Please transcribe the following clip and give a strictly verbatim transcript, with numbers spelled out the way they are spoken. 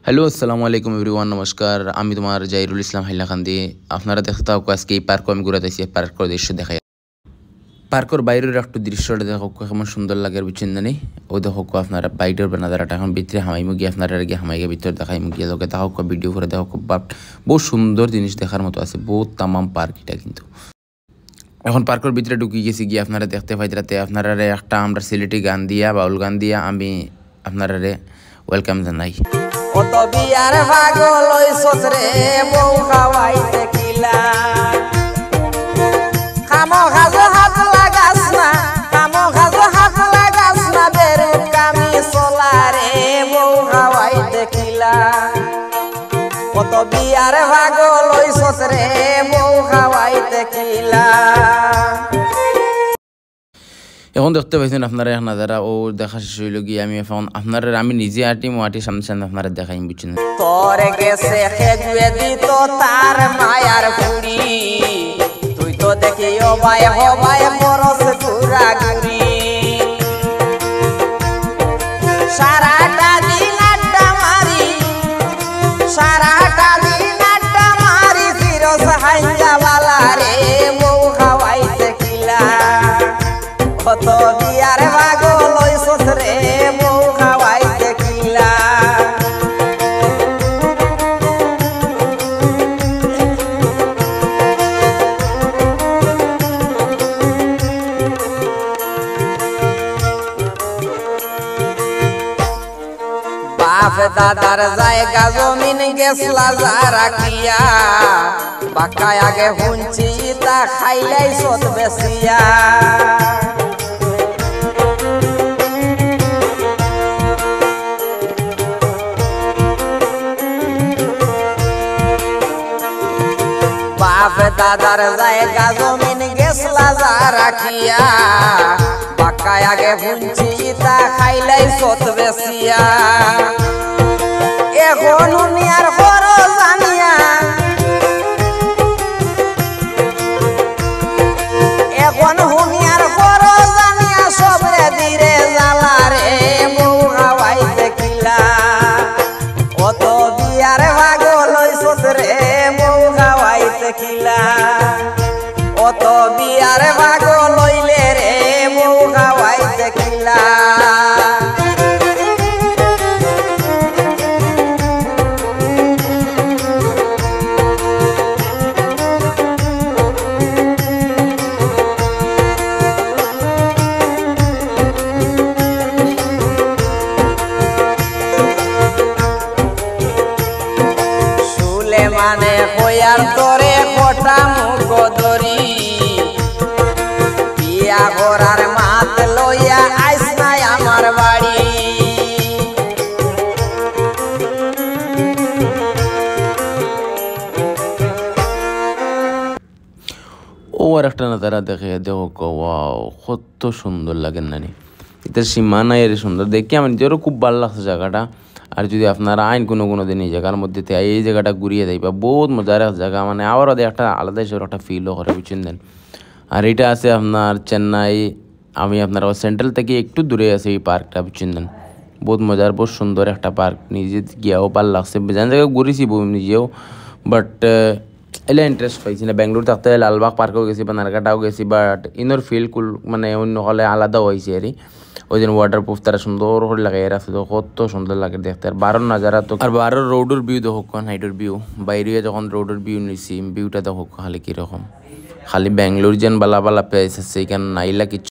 হ্যালো, আসসালামু আলাইকুম এভরিওয়ান, নমস্কার। আমি তোমার জাহিরুল ইসলাম হাইলাকান্দি। আপনারা দেখতা থাকউক্কা, আজকে এই পার্কো আমি ঘুরাত আইছি, পার্কর দৃশ্য দেখাই। পার্কর বাইরের একটু দৃশ্যটা দেখউক্কা, কেমন সুন্দর লাগের, বুঝছইন নি? অউ দেখউক্কা আপনারা বাইরের নাজারাটা। এখন ভিতরে হামাইমু গিয়া, আপনারারে গিয়া হামাইয়া ভিতরে দেখাইমু গিয়া, লগে থাকউক্কা, ভিডিও করে দেখউক্কা। বাপ, বহুত সুন্দর জিনিস দেখার মতো আছে, বহুত তামাম পার্ক ইটা কিন্তু। এখন পার্কর ভিতরে ঢুকি গেছি গিয়া, আপনারা দেখতে পাইতরা তে, আপনারারে একটা আমরা সিলেটি গান দিয়া, বাউল গান দিয়া আমি আপনারারে ওয়েলকাম জানাই। কত বিয়ার পাগল অইছস রে, বউ খাওয়াইতে কিলা। কামো কাজো হাত লাগাস না, কামো কাজো হাত লাগাস না, বেরুকামি চলা রে, বউ খাওয়াইতে কিলা। কত বিয়ার পাগল অইছস রে, বউ খাওয়াইতে কিলা। এখন দেখতে পাইছইন আপনারা এক নাজারা, অউ দেখা শেষ অইলো গিয়া। আমি এখন আপনারারে আমি নিজে আটিমু, আটি সামনে সামনে আপনারারে দেখাইমু, বুঝছইন নি? তোর গেছে খেজুয়ে দিত তার মায়ার পুড়ি, তুই তো দেখি ও বায় ও বায় বরস ঘুরা ঘুরি। সারাটা দিন আড্ডা মারি, সারাটা দিন আড্ডা মারি, ফিরোজ হাইঞ্জা বালা রে, বউ খাওয়াইতে কিলা। কত বিয়ার পাগল অইছস রে, বউ খাওয়াইতে কিলা। বাপ দাদার জায়গা জমিন গেছলা যা রাখিয়া, বাক্কা আগে হুনছি তা খাইলাইছত বেচিয়া। বাপ দাদার জায়গা জমিন গেছলা যা রাখিয়া, বাক্কা আগে হুনছি তা খাইলাইছত বেচিয়া। এখন হুনিয়ার করো জানিয়া, এখন হুনিয়ার করো জানিয়া, সবরে দিরে জ্বালা রে, বউ খাওয়াইতে কিলা। অত বিয়ার পাগল অইছস রে, বউ খাওয়াইতে কিলা। অত বিয়ার পাগল অইলে রে, বউ খাওয়াইতে কিলা। সুলেমানে কইয়ার তরে কটা মুখ ধরি, বিয়া করার মাত লইয়া আইস নাই আমার বাড়ি। অউ আর একটা নাজারা দেখে, দেখউক্কা, ওয়াও, কত সুন্দর লাগে না নি? ইতার সীমা নাই, এরে সুন্দর দেখি আমার নিজেরও খুব ভালা লাগছে জাগাটা। আর যুদি আপনারা আইন কুনু কুনু দিন ই জাগার মধ্যে, তে এই জাগাটা ঘুরিয়া যাইবা, বউত মজার এক জাগা, মানে আবার ওদের একটা আলাদা হিসাবে একটা ফিলও করে, বুঝছইন নি? আর ইটা আছে আপনার চেন্নাই, আমি আপনার সেন্ট্রাল থাকি একটু দূরে আছে ই পার্কটা, বুঝছইন নি? বউত মজার, বউত সুন্দর একটা পার্ক, নিজে গিয়াও ভালা লাগছে, যেন জাগা ঘুরিছি বউ নিজেও, বাট এলা ইন্টারেস্ট পাইছি না। বেঙ্গালুরু থাকতে লালবাগ পার্কও গেছি, বানারঘাটাও গেছি, বাট ইনোর ফিল কুল মানে অইন্য হলে আলাদা অইছে আর কি। ওই দিন ওয়াটারপ্রুফ তারা সুন্দর করি লাগাইয়া রাখছে, তো কত সুন্দর লাগে দেখতে। আর বারর নাজারা তো, আর বারর রোডর ভিউ দেখউক্কা, নাইটর ভিউ, বাইরে যখন রোডর ভিউ নিছি, ভিউটা দেখউক্কা খালি কিরকম। খালি বেঙ্গালুরু যেন বালা বালা প্লেস আছে, ইখান নাইলা কিচ্ছু।